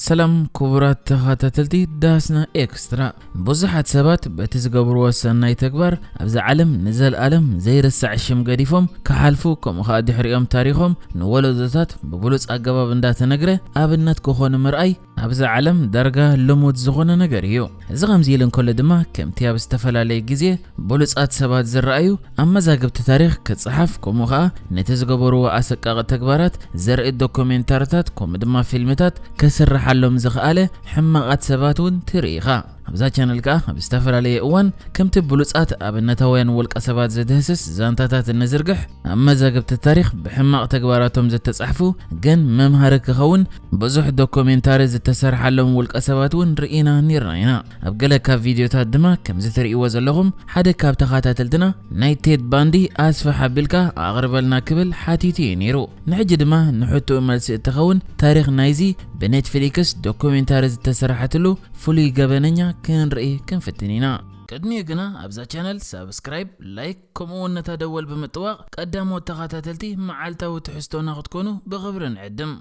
ሰላም ክቡራት ተኸታተልቲ ዳስና ኤክስትራ። ብዙሓት ሰባት በቲ ዝገብርዎ ሰናይ ተግባር ኣብዛ ዓለም ንዘልኣለም ዘይርሳዕ ሽም ገዲፎም ክሓልፉ፣ ከምኡ ኸኣ ድሕሪኦም ታሪኾም ንወለዶታት ብብሉጽ ኣገባብ እንዳተነግረ ኣብነት ክኾኑ ምርኣይ ኣብዛ ዓለም ዳርጋ ልሙድ ዝኾነ ነገር እዩ። እዚ ከምዚ ኢሉ እንከሎ ድማ፣ ከምቲ ኣብ ዝተፈላለየ ግዜ ብሉጻት ሰባት ዝረኣዩ፣ ኣብ መዛግብቲ ታሪኽ ክጸሓፍ፣ ከምኡ ኸኣ ነቲ ዝገበርዎ ኣሰቃቒ ተግባራት ዘርኢ ዶኩሜንታሪታት ከምኡ ድማ ፊልምታት ክስርሓሎም ዝኸኣለ ሕማቓት ሰባት እውን ትርኢ ኢኻ። ኣብዛ ቻነል ከኣ ኣብ ዝተፈላለየ እዋን ከምቲ ብሉጻት ኣብነታውያን ውልቀ ሰባት ዝድህስስ ዛንታታት እንዝርግሕ፣ ኣብ መዛግብቲ ታሪኽ ብሕማቕ ተግባራቶም ዝተጻሕፉ ግን መምሃሪ ክኸውን ብዙሕ ዶኩሜንታሪ ዝተሰርሓሎም ውልቀ ሰባት እውን ርኢና ኔርና ኢና። ኣብ ገለ ካብ ቪድዮታት ድማ ከምዚ ትርእይዎ ዘለኹም ሓደ ካብ ተኸታተልትና ናይ ቴድ ባንዲ ኣስፍሕ ኣቢልካ ኣቕርበልና ክብል ሓቲቱ እዩ ነይሩ። ንሕጂ ድማ ንሕቶኡ መልሲ እትኸውን ታሪኽ ናይዚ ብኔትፍሊክስ ዶኩሜንታሪ ዝተሰርሓትሉ ፍሉይ ገበነኛ ክንርኢ ክንፍትን ኢና። ቅድሚኡ ግና ኣብዛ ቻነል ሳብስክራይብ፣ ላይክ ከምኡ እውን ነታ ደወል ብምጥዋቕ ቀዳሞት ተኸታተልቲ መዓልታዊ ትሕዝቶና ክትኮኑ ብኽብሪ ንዕድም።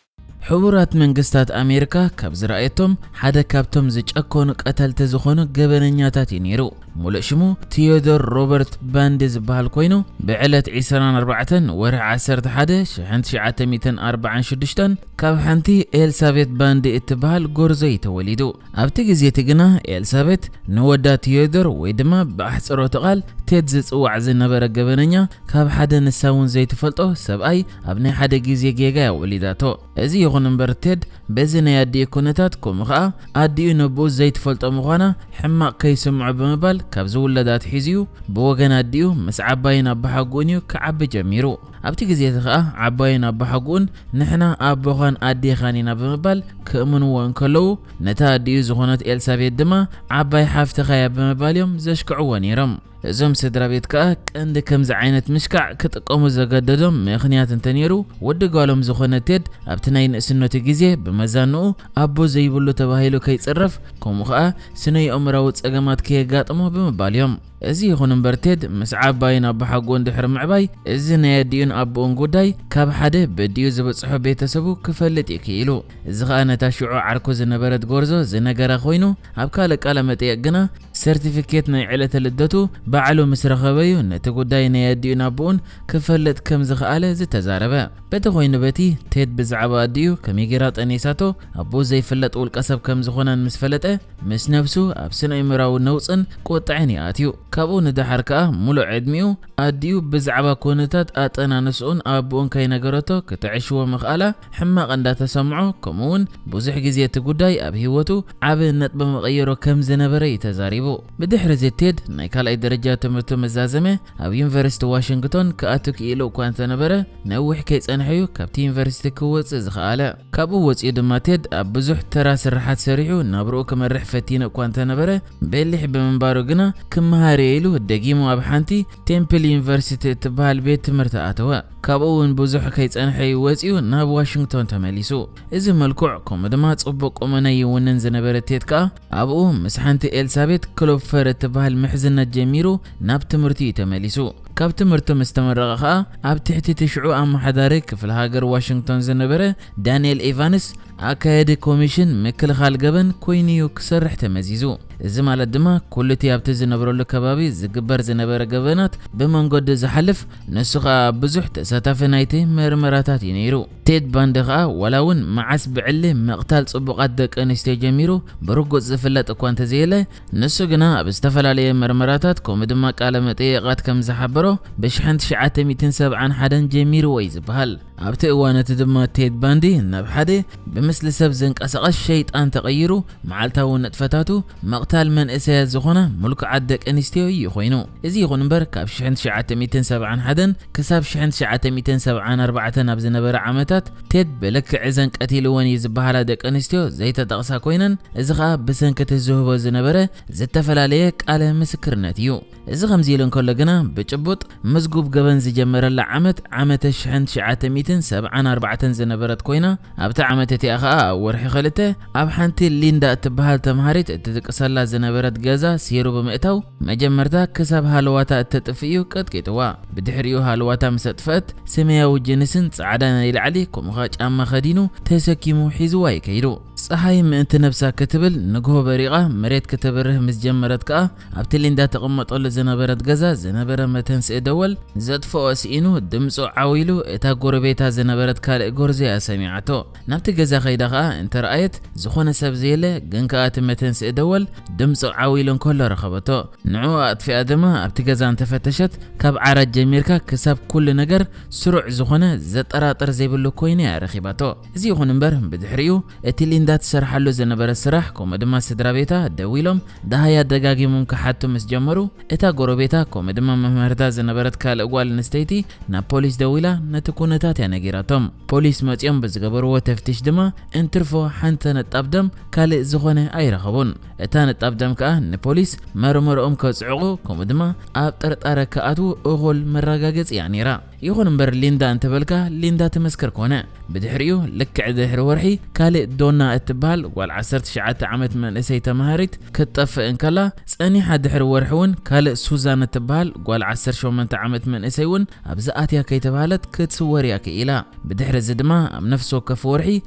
ሕቡራት መንግስታት ኣሜሪካ ካብ ዝረኣየቶም ሓደ ካብቶም ዝጨከኑ ቀተልቲ ዝኾኑ ገበነኛታት እዩ ነይሩ። ሙሉእ ሽሙ ቲዮዶር ሮበርት ባንዲ ዝበሃል ኮይኑ፣ ብዕለት ዕስራን ኣርባዕተን ወርሒ ዓሰርተ ሓደ ሽሕን ትሽዓተ ሚእትን ኣርባዓን ሽዱሽተን ካብ ሓንቲ ኤልሳቤት ባንዲ እትበሃል ጎርዞ እዩ ተወሊዱ። ኣብቲ ግዜ እቲ ግና ኤልሳቤት ንወዳ ቲዮዶር ወይ ድማ ብኣሕጽሮተ ቃል ቴድ ዝጽዋዕ ዝነበረ ገበነኛ ካብ ሓደ ንሳ እውን ዘይትፈልጦ ሰብኣይ ኣብ ናይ ሓደ ግዜ ጌጋ እያ ወሊዳቶ። እዚ ይኹን እምበር ቴድ በዚ ናይ ኣዲኡ ኩነታት ከምኡ ኸኣ ኣዲኡ ነብኡ ዘይትፈልጦ ምዃና ሕማቕ ከይስምዖ ብምባል ካብ ዝውለድ ኣትሒዙ እዩ ብወገን ኣዲኡ ምስ ዓባይን ኣቦሓጎኡን እዩ ክዓቢ ጀሚሩ። ኣብቲ ግዜ እቲ ኸኣ ዓባይን ኣቦሓጎኡን ንሕና ኣቦኻን ኣዴኻን ኢና ብምባል ክእምንዎ እንከለዉ፣ ነታ ኣዲኡ ዝኾነት ኤልሳቤት ድማ ዓባይ ሓፍትኻ እያ ብምባል እዮም ዘሽክዕዎ ነይሮም። እዞም ስድራ ቤት ከኣ ቀንዲ ከምዚ ዓይነት ምሽካዕ ክጥቀሙ ዘገደዶም ምኽንያት እንተነይሩ፣ ወዲ ጓሎም ዝኾነ ቴድ ኣብቲ ናይ ንእስነቱ ግዜ ብመዛንኡ ኣቦ ዘይብሉ ተባሂሉ ከይጽረፍ፣ ከምኡ ኸኣ ስነ ኣእምራዊ ጸገማት ከየጋጥሞ ብምባል እዮም። እዚ ይኹን እምበር ቴድ ምስ ዓባይን ኣቦሓጎኡን ድሕሪ ምዕባይ፣ እዚ ናይ ኣዲኡን ኣቦኡን ጉዳይ ካብ ሓደ በዲኡ ዝበጽሖ ቤተሰቡ ክፈልጥ እዩ ክኢሉ። እዚ ኸኣ ነታ ሽዑ ዓርኩ ዝነበረት ጎርዞ ዝነገራ ኮይኑ፣ ኣብ ካልእ ቃለ መጠየቕ ግና ሰርቲፊኬት ናይ ዕለተ ልደቱ ባዕሉ ምስ ረኸበ እዩ ነቲ ጉዳይ ናይ ኣዲኡን ኣቦኡን ክፈልጥ ከም ዝኸኣለ ዝተዛረበ። በቲ ኮይኑ በቲ ቴድ ብዛዕባ ኣዲኡ ከሚጊራ ጠኒሳቶ ኣቦኡ ዘይፍለጥ ውልቀ ሰብ ከም ዝኾነን ምስ ፈለጠ፣ ምስ ነብሱ ኣብ ስነ ኣእምራዊ ነውጽን ቁጥዐን እዩ ኣትዩ። ካብኡ ንደሓር ከኣ ሙሉእ ዕድሚኡ ኣዲኡ ብዛዕባ ኩነታት ኣጠናንስኡን ኣቦኡን ከይነገረቶ ክትዕሽዎ ምኽኣላ ሕማቕ እንዳተሰምዖ፣ ከምኡ እውን ብዙሕ ግዜ እቲ ጉዳይ ኣብ ህይወቱ ዓቢ ነጥቢ መቐየሮ ከም ዝነበረ እዩ ተዛሪቡ። ብድሕሪ እዚ ቴድ ናይ ካልኣይ ደረጃ ትምህርቱ ምስ ዛዘመ ኣብ ዩኒቨርሲቲ ዋሽንግቶን ክኣቱ ክኢሉ እኳ እንተነበረ፣ ነዊሕ ከይጸንሐ እዩ ካብቲ ዩኒቨርሲቲ ክወጽእ ዝኸኣለ። ካብኡ ወጺኡ ድማ ቴድ ኣብ ብዙሕ ተራ ስርሓት ሰሪሑ ናብርኡ ክመርሕ ፈቲኑ እኳ እንተነበረ፣ በሊሕ ብምንባሩ ግና ክመሃር እየ ኢሉ ደጊሙ ኣብ ሓንቲ ቴምፕል ዩኒቨርሲቲ እትበሃል ቤት ትምህርቲ ኣተወ። ካብኡ እውን ብዙሕ ከይጸንሐ እዩ ወጺኡ ናብ ዋሽንግቶን ተመሊሱ። እዚ መልክዕ ከምኡ ድማ ጽቡቕ ቁመና ይውንን ዝነበረ ቴድ ከኣ ኣብኡ ምስ ሓንቲ ኤልሳቤት ክሎፕፈር እትበሃል ምሕዝነት ጀሚሩ ናብ ትምህርቱ እዩ ተመሊሱ። ካብ ትምህርቱ ምስ ተመረቐ ኸኣ ኣብ ትሕቲ እቲ ሽዑ ኣመሓዳሪ ክፍለ ሃገር ዋሽንግቶን ዝነበረ ዳንኤል ኤቫንስ ኣካያዲ ኮሚሽን ምክልኻል ገበን ኮይኑ እዩ ክሰርሕ ተመዚዙ። እዚ ማለት ድማ ኩሉ እቲ ኣብቲ ዝነብረሉ ከባቢ ዝግበር ዝነበረ ገበናት ብመንገዱ ዝሓልፍ፣ ንሱ ኸኣ ኣብ ብዙሕ ተሳታፊ ናይቲ መርመራታት እዩ ነይሩ። ቴድ ባንዲ ኸኣ ዋላ እውን መዓስ ብዕሊ ምቕታል ጽቡቓት ደቂ ኣንስትዮ ጀሚሩ ብርጉጽ ዝፍለጥ እኳ እንተዘየለ፣ ንሱ ግና ኣብ ዝተፈላለየ መርመራታት ከምኡ ድማ ቃለ መጠየቓት ከም ዝሓበሮ፣ ብሽሕን ትሽዓተ ሚእትን ሰብዓን ሓደን ጀሚርዎ እዩ ዝበሃል። ኣብቲ እዋን እቲ ድማ ቴድ ባንዲ ናብ ሓደ ብምስሊ ሰብ ዝንቀሳቐስ ሸይጣን ተቐይሩ፣ መዓልታዊ ንጥፈታቱ ምቕታል መንእሰያት ዝኾና ምልኩዓት ደቂ ኣንስትዮ እዩ ኮይኑ። እዚ ይኹን እምበር፣ ካብ ሽሕን ትሽዓተ ሚእትን ሰብዓን ሓደን ክሳብ ሽሕን ትሽዓተ ሚእትን ሰብዓን ኣርባዕተን ኣብ ዝነበረ ዓመታት፣ ቴድ ብልክዕ እዘን ቀቲልወን እዩ ዝበሃላ ደቂ ኣንስትዮ ዘይተጠቕሳ ኮይነን፣ እዚ ኸኣ ብሰንኪ እቲ ዝህቦ ዝነበረ ዝተፈላለየ ቃለ ምስክርነት እዩ። እዚ ከምዚ ኢሉ እንከሎ ግና፣ ብጭቡጥ ምዝጉብ ገበን ዝጀመረላ ዓመት ዓመተ ሽሕን ትሽዓተ ሚእትን ሰብዓን ኣርባዕተን ዝነበረት ኮይና፣ ኣብታ ዓመት እቲኣ ኸኣ ኣብ ወርሒ ክልተ ኣብ ሓንቲ ሊንዳ እትበሃል ተምሃሪት እትድቅሰላ ዝነበረት ገዛ ሲሩ ብምእታው፣ መጀመርታ ክሳብ ሃለዋታ እተጥፍእ'ዩ ቀጥቂጥዋ። ብድሕሪኡ ሃለዋታ ምስ ኣጥፍአት፣ ሰማያዊ ጅንስን ጻዕዳ ናይ ላዕሊ ከምኡ ኸኣ ጫማ ኸዲኑ ተሰኪሙ ሒዝዋ እዩ ከይዱ። ጸሓይ ምእንቲ ነብሳ ክትብል ንግሆ በሪቓ መሬት ክትበርህ ምስ ጀመረት ከኣ፣ ኣብቲ ሊንዳ ትቕመጠሉ ዝነበረት ገዛ ዝነበረ መተንስኢ ደወል ዘጥፍኦ ስኢኑ ድምጹ ዓው ኢሉ እታ ጎረቤታ ዝነበረት ካልእ ጎርዞ እያ ሰሚዓቶ። ናብቲ ገዛ ከይዳ ከኣ እንተረኣየት ዝኾነ ሰብ ዘየለ፣ ግን ከኣ እቲ መተንስኢ ደወል ድምጹ ዓው ኢሉ እንከሎ ረኸበቶ። ንዕኡ ኣጥፊኣ ድማ ኣብቲ ገዛ እንተፈተሸት ካብ ዓራት ጀሚርካ ክሳብ ኩሉ ነገር ስሩዕ ዝኾነ ዘጠራጥር ዘይብሉ ኮይኑ እያ ረኺባቶ። እዚ ይኹን እምበር ብድሕሪኡ እቲ ሊንዳ ትሰርሓሉ ዝነበረ ስራሕ ከምኡ ድማ ስድራ ቤታ ደዊሎም ደሃያ ደጋጊሞም ክሓቱ ምስ ጀመሩ፣ እታ ጎረቤታ ከምኡ ድማ መምህርታ ዝነበረት ካልእ ጓል ኣንስተይቲ ናብ ፖሊስ ደዊላ ነቲ ኩነታት እያ ነጊራቶም። ፖሊስ መጺኦም ብዝገበርዎ ተፍትሽ ድማ እንትርፎ ሓንቲ ነጣብ ደም ካልእ ዝኾነ ኣይረኸቡን። እታ ነጣብ ደም ከኣ ንፖሊስ መርመርኦም ከጽዕቑ ከምኡ ድማ ኣብ ጥርጣረ ክኣትዉ እኹል መረጋገጺ እያ ነይራ። ይኹን እምበር ሊንዳ እንተበልካ ሊንዳ ትመስክር ኮነ። ብድሕሪኡ ልክዕ ድሕሪ ወርሒ ካልእ ዶና እትበሃል ጓል ዓሰርተ ትሽዓተ ዓመት መንእሰይ ተማሃሪት ክትጠፍእ እንከላ፣ ጸኒሓ ድሕሪ ወርሒ እውን ካልእ ሱዛን እትበሃል ጓል ዓሰርተ ሸሞንተ ዓመት መንእሰይ እውን ኣብዚ ኣትያ ከይተባህለት ክትስወር እያ ክኢላ። ብድሕሪ እዚ ድማ ኣብ ነፍሲ ወከፍ ወርሒ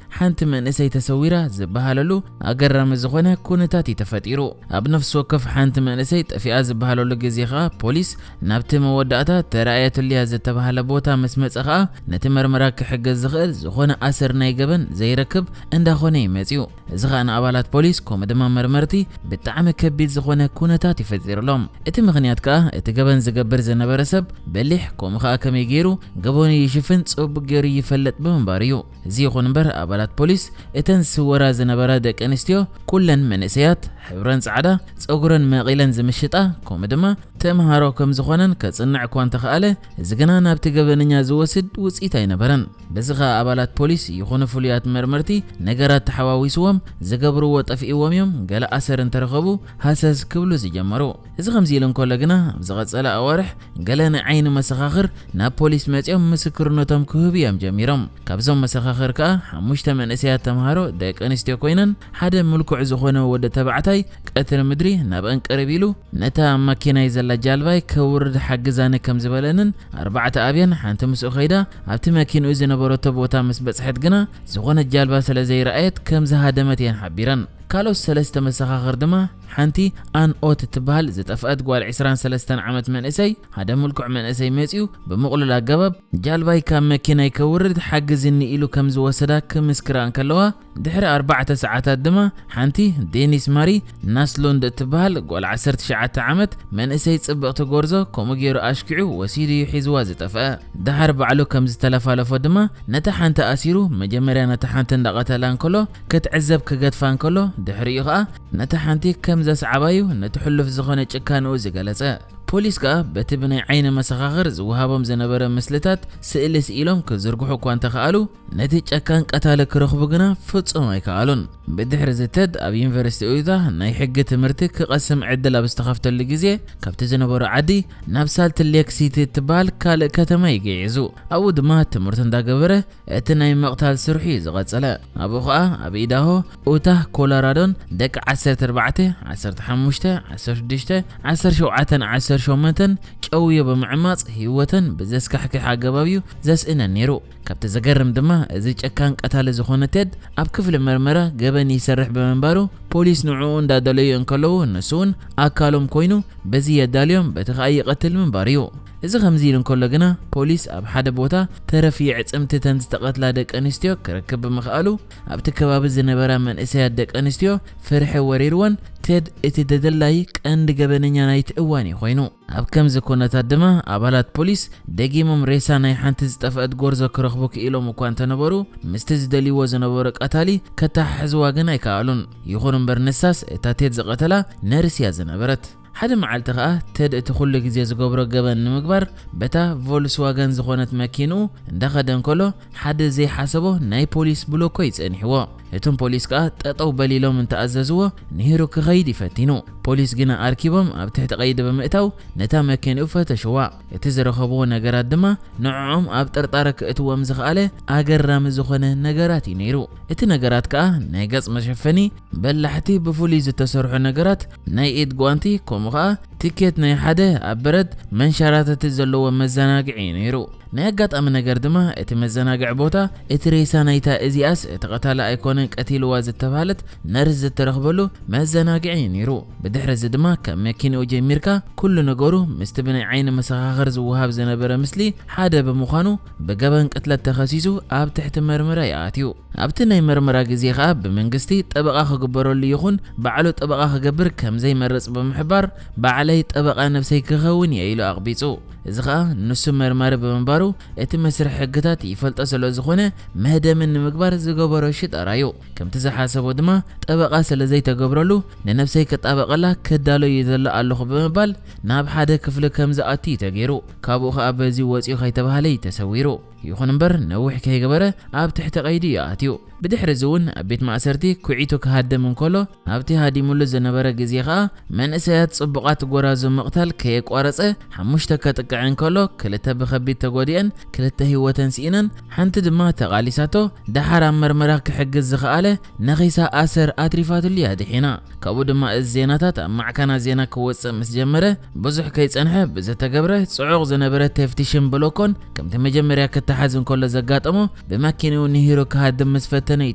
ሓንቲ መንእሰይ ተሰዊራ ዝበሃለሉ ኣገራሚ ዝኾነ ኩነታት እዩ ተፈጢሩ። ኣብ ነፍሲ ወከፍ ሓንቲ መንእሰይ ጠፊኣ ዝበሃለሉ ግዜ ኸኣ ፖሊስ ናብቲ መወዳእታ ተራእየትሉ እያ ዝተባህለ ቦታ ምስ መጸ ኸኣ ነቲ መርመራ ክሕግዝ ዝኽእል ዝኾነ ኣሰር ናይ ገበን ዘይረክብ እንዳኾነ እዩ መጺኡ። እዚ ኸኣ ንኣባላት ፖሊስ ከምኡ ድማ መርመርቲ ብጣዕሚ ከቢድ ዝኾነ ኩነታት እዩ ፈጢሩሎም። እቲ ምኽንያት ከኣ እቲ ገበን ዝገብር ዝነበረ ሰብ በሊሕ ከምኡ ኸኣ ከመይ ገይሩ ገበኑ ይሽፍን ጽቡቕ ገይሩ ይፈልጥ ብምንባሩ እዩ። እዚ ይኹን እምበር ኣባላት ፖሊስ እተን ዝስወራ ዝነበራ ደቂ ኣንስትዮ ኩለን መንእሰያት፣ ሕብረን ጻዕዳ፣ ጸጉረን መቒለን ዝምሽጣ ከምኡ ድማ ተምሃሮ ከም ዝኾነን ከጽንዕ እኳ እንተኸኣለ፣ እዚ ግና ናብቲ ገበነኛ ዝወስድ ውጽኢት ኣይነበረን። በዚ ኸኣ ኣባላት ፖሊስ ይኹኑ ፍሉያት መርመርቲ ነገራት ተሓዋዊስዎም ዝገብርዎ ጠፊእዎም እዮም፣ ገለ ኣሰር እንተረኸቡ ሃሰስ ክብሉ ዝጀመሩ። እዚ ከምዚ ኢሉ እንከሎ ግና ኣብ ዝቐጸለ ኣዋርሕ ገለ ናይ ዓይኒ መሰኻኽር ናብ ፖሊስ መጺኦም ምስክርነቶም ክህቡ እዮም ጀሚሮም። ካብዞም መሰኻኽር ከኣ ሓሙሽተ መንእሰያት ተምሃሮ ደቂ ኣንስትዮ ኮይነን ሓደ ምልኩዕ ዝኾነ ወዲ ተባዕታይ ቀትሪ ምድሪ ናብአን ቅርብ ኢሉ ነታ ኣብ ማኪናይ ዘላ ጃልባይ ከውርድ ሓግዛኒ ከም ዝበለንን ኣርባዕተ ኣብየን ሓንቲ ምስኡ ከይዳ ኣብቲ መኪንኡ ዝነበረቶ ቦታ ምስ በጽሐት ግና ዝኾነት ጃልባ ስለ ዘይረኣየት ከም ዝሃደመት እየን ሓቢረን። ካልኦት ሰለስተ መሰኻኽር ድማ ሓንቲ ኣን ኦት እትበሃል ዝጠፍአት ጓል ዕስራን ሰለስተን ዓመት መንእሰይ፣ ሓደ ምልኩዕ መንእሰይ መጺኡ ብምቕሉል ኣገባብ ጃልባይ ካብ መኪናይ ከውርድ ሓግዝኒ ኢሉ ከም ዝወሰዳ ክምስክራ እንከለዋ፣ ድሕሪ ኣርባዕተ ሰዓታት ድማ ሓንቲ ዴኒስ ማሪ ናስሉንድ እትበሃል ጓል ዓሰርተ ትሽዓተ ዓመት መንእሰይ ጽብቕቲ ጎርዞ ከምኡ ገይሩ ኣሽኪዑ ወሲዱ እዩ ሒዝዋ ዝጠፍአ። ደሓር ባዕሉ ከም ዝተለፋለፎ ድማ ነታ ሓንቲ ኣሲሩ መጀመርያ ነታ ሓንቲ እንዳቐተላ እንከሎ ክትዕዘብ ክገድፋ እንከሎ ድሕሪኡ ኸኣ ነታ ሓንቲ ከም ዘስዓባዩ ነቲ ሕሉፍ ዝኾነ ጭካንኡ ዝገለጸ። ፖሊስ ከኣ በቲ ብናይ ዓይኒ መሰኻኽር ዝወሃቦም ዝነበረ ምስልታት ስእሊ ስኢሎም ክዝርግሑ እኳ እንተኸኣሉ፣ ነቲ ጨካን ቀታሊ ክረኽቡ ግና ፍጹም ኣይከኣሉን። ብድሕሪ እዚ ቴድ ኣብ ዩኒቨርሲቲ ኡታ ናይ ሕጊ ትምህርቲ ክቐስም ዕድል ኣብ ዝተኸፍተሉ ግዜ፣ ካብቲ ዝነበሮ ዓዲ ናብ ሳልት ሌክ ሲቲ እትበሃል ካልእ ከተማ እዩ ገዒዙ። ኣብኡ ድማ ትምህርቱ እንዳገበረ እቲ ናይ ምቕታል ስርሑ እዩ ዝቐጸለ። ኣብኡ ኸኣ ኣብ ኢዳሆ፣ ኡታ፣ ኮሎራዶን ደቂ ዓሰርተ ኣርባዕተ፣ ዓሰርተ ሓሙሽተ፣ ዓሰርተ ሽዱሽተ፣ ዓሰርተ ሸውዓተን ዓሰርተ ሸሞንተን ጨውዮ ብምዕማጽ ህይወተን ብዘስካሕክሕ ኣገባብ እዩ ዘስእነን ነይሩ። ካብቲ ዘገርም ድማ እዚ ጨካን ቀታሊ ዝኾነ ቴድ ኣብ ክፍሊ መርመራ ገበን ይሰርሕ ብምንባሩ ፖሊስ ንዕኡ እንዳደለዩ እንከለዉ ንሱ እውን ኣካሎም ኮይኑ በዚ የዳልዮም በቲ ኸኣ ይቐትል ምንባሩ እዩ። እዚ ከምዚ ኢሉ እንከሎ ግና ፖሊስ ኣብ ሓደ ቦታ ተረፍ የዕጽምቲ እተን ዝተቐትላ ደቂ ኣንስትዮ ክረክብ ብምኽኣሉ ኣብቲ ከባቢ ዝነበራ መንእሰያት ደቂ ኣንስትዮ ፍርሒ ወሪርወን ቴድ እቲ ተደላዪ ቀንዲ ገበነኛ ናይቲ እዋን እዩ ኮይኑ። ኣብ ከምዚ ኩነታት ድማ ኣባላት ፖሊስ ደጊሞም ሬሳ ናይ ሓንቲ ዝጠፍአት ጎርዞ ክረኽቡ ክኢሎም እኳ እንተነበሩ ምስቲ ዝደልይዎ ዝነበሩ ቀታሊ ከተሓሕዝዋ ግን ኣይከኣሉን። ይኹን እምበር ንሳስ እታ ቴድ ዝቐተላ ነርስ እያ ዝነበረት። ሓደ መዓልቲ ኸኣ ቴድ እቲ ኩሉ ግዜ ዝገብሮ ገበን ንምግባር በታ ቮልስዋገን ዝኾነት መኪንኡ እንዳኸደ እንከሎ ሓደ ዘይሓሰቦ ናይ ፖሊስ ብሎኮ ይጸኒሕዎ። እቶም ፖሊስ ከኣ ጠጠው በሊሎም እንተኣዘዝዎ ንሂሩ ክኸይድ ይፈቲኑ። ፖሊስ ግና ኣርኪቦም ኣብ ትሕቲ ቀይዲ ብምእታው ነታ መኪንኡ ፈተሽዋ። እቲ ዝረኸብዎ ነገራት ድማ ንዕኦም ኣብ ጥርጣረ ክእትዎም ዝኸኣለ ኣገራሚ ዝኾነ ነገራት እዩ ነይሩ። እቲ ነገራት ከኣ ናይ ገጽ መሸፈኒ፣ በላሕቲ ብፍሉይ ዝተሰርሑ ነገራት፣ ናይ ኢድ ጓንቲ፣ ከምኡ ከኣ ትኬት ናይ ሓደ ኣብ በረድ መንሸራተቲ ዘለዎ መዘናግዒ እዩ ነይሩ። ናይ ኣጋጣሚ ነገር ድማ እቲ መዘናግዒ ቦታ እቲ ሬሳ ናይታ እዚኣስ እቲ ቀታሊ ኣይኮነን ቀቲልዋ ዝተባህለት ነርስ ዝተረኽበሉ መዘናግዒ እዩ ነይሩ። ብድሕሪ እዚ ድማ ካብ መኪንኡ ጀሚርካ ኩሉ ነገሩ ምስቲ ብናይ ዓይኒ መሰኻኽር ዝወሃብ ዝነበረ ምስሊ ሓደ ብምዃኑ ብገበን ቅትለት ተኸሲሱ ኣብ ትሕቲ መርመራ ይኣትዩ። ኣብቲ ናይ መርመራ ግዜ ከኣ ብመንግስቲ ጠበቓ ክግበረሉ ይኹን ባዕሉ ጠበቓ ክገብር ከም ዘይመርጽ ብምሕባር፣ "ባዕለይ ጠበቓ ነብሰይ ክኸውን እየ" ኢሉ ኣቕቢጹ። እዚ ከኣ ንሱ መርማሪ ብምንባሩ እቲ መስርሕ ሕግታት ይፈልጦ ስለ ዝኾነ መህደሚ ንምግባር ዝገበሮ ሽጠራ እዩ። ከምቲ ዝሓሰቦ ድማ ጠበቓ ስለ ዘይተገብረሉ ንነብሰይ ክጣበቐላ ክዳሎ ይደሎ ኣለኹ ብምባል ናብ ሓደ ክፍሊ ከም ዝኣቱ እዩ ተገይሩ። ካብኡ ከኣ በዚ ወጺኡ ከይተባህለ እዩ ተሰዊሩ። ይኹን እምበር ነዊሕ ከይገበረ ኣብ ትሕቲ ቀይዲ እዩ ኣትዩ። ብድሕሪ እዚ እውን ኣብ ቤት ማእሰርቲ ኩዒቱ ክሃድም እንከሎ ኣብቲ ሃዲሙሉ ዝነበረ ግዜ ከኣ መንእሰያት ጽቡቓት ጎራዙ ምቕታል ከየቋረጸ ሓሙሽተ ከጥቅዐ እንከሎ ክልተ ብኸቢድ ተጎዲአን፣ ክልተ ህይወተን ስኢነን፣ ሓንቲ ድማ ተቓሊሳቶ። ደሓር ኣብ መርመራ ክሕግዝ ዝኸኣለ ነኺሳ ኣሰር ኣትሪፋትሉ እያ ድሒና። ካብኡ ድማ እዚ ዜናታት ኣብ ማዕከናት ዜና ክወጽእ ምስ ጀመረ ብዙሕ ከይጸንሐ ብዝተገብረ ጽዑቕ ዝነበረ ተፍቲሽን ብሎኮን ከምቲ መጀመርያ ክተሓዝ እንከሎ ዘጋጠሞ ብመኪንኡ ንሂሩ ክሃድም ምስ ፈተነ እዩ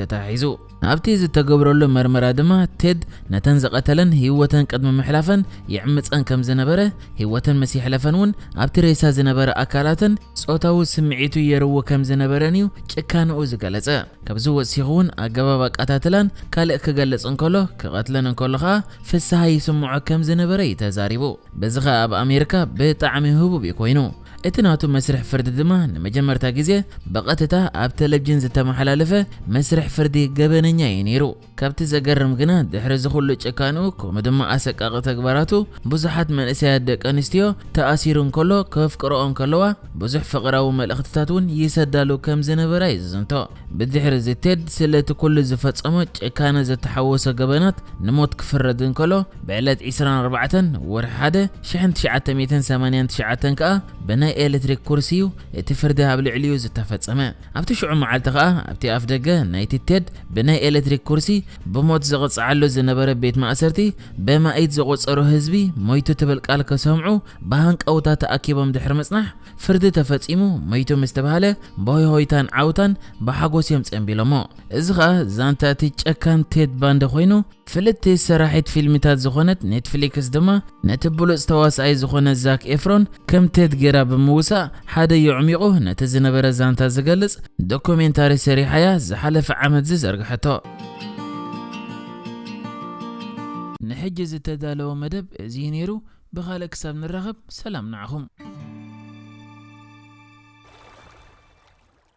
ተታሒዙ። ኣብቲ ዝተገብረሉ መርመራ ድማ ቴድ ነተን ዝቐተለን ህይወተን ቅድሚ ምሕላፈን ይዕምጸን ከም ዝነበረ፣ ህይወተን ምስ የሕለፈን እውን ኣብቲ ሬሳ ዝነበረ ኣካላተን ጾታዊ ስምዒቱ የርዎ ከም ዝነበረን እዩ ጭካንኡ ዝገለጸ። ካብዚ ወሲኹ እውን ኣገባብ ኣቀታትላን ካልእ ክገልጽ እንከሎ፣ ክቐትለን እንከሎ ኸኣ ፍስሃ ይስምዖ ከም ዝነበረ እዩ ተዛሪቡ። በዚ ኸኣ ኣብ ኣሜሪካ ብጣዕሚ ህቡብ እዩ ኮይኑ። እቲ ናቱ መስርሕ ፍርዲ ድማ ንመጀመርታ ግዜ ብቐጥታ ኣብ ቴሌቪዥን ዝተመሓላለፈ መስርሕ ፍርዲ ገበነኛ እዩ ነይሩ። ካብቲ ዘገርም ግና ድሕሪ እዚ ኩሉ ጭካንኡ ከምኡ ድማ ኣሰቃቒ ተግባራቱ ብዙሓት መንእሰያት ደቂ ኣንስትዮ ተኣሲሩ እንከሎ ከፍቅረኦ እንከለዋ ብዙሕ ፍቕራዊ መልእኽትታት እውን ይሰዳሉ ከም ዝነበራ እዩ ዝዝንቶ። ብድሕሪ እዚ ቴድ ስለቲ ኩሉ ዝፈጸሞ ጭካነ ዝተሓወሶ ገበናት ንሞት ክፍረድ እንከሎ ብዕለት ዕስራን ኣርባዕተን ወርሒ ሓደ ሽሕን ትሽዓተ ሚእትን ሰማንያን ትሽዓተን ከኣ ብናይ ኤሌክትሪክ ኩርሲ እዩ እቲ ፍርዲ ኣብ ልዕሊኡ ዝተፈጸመ። ኣብቲ ሽዑ መዓልቲ ከኣ ኣብቲ ኣፍ ደገ ናይቲ ቴድ ብናይ ኤሌክትሪክ ኩርሲ ብሞት ዝቕጽዓሉ ዝነበረ ቤት ማእሰርቲ ብማኢት ዝቑጸሩ ህዝቢ ሞይቱ ትብል ቃል ከሰምዑ ብሃንቀውታ ተኣኪቦም ድሕሪ ምጽናሕ ፍርዲ ተፈጺሙ ሞይቱ ምስ ተባህለ ብሆይሆይታን ዓውታን ብሓጎስ እዮም ጸንቢሎሞ። እዚ ኸኣ ዛንታ እቲ ጨካን ቴድ ባንዲ ኮይኑ፣ ፍልጥቲ ሰራሒት ፊልምታት ዝኾነት ኔትፍሊክስ ድማ ነቲ ብሉጽ ተዋስኣይ ዝኾነ ዛክ ኤፍሮን ከም ቴድ ጌራ ብምውሳእ ሓደ የዕሚቑ ነቲ ዝነበረ ዛንታ ዝገልጽ ዶኩሜንታሪ ሰሪሓያ ዝሓለፈ ዓመት ዝዘርግሐቶ። ንሕጂ ዝተዳለወ መደብ እዚ ነይሩ። ብኻልእ ክሳብ ንራኸብ ሰላም ንዓኹም።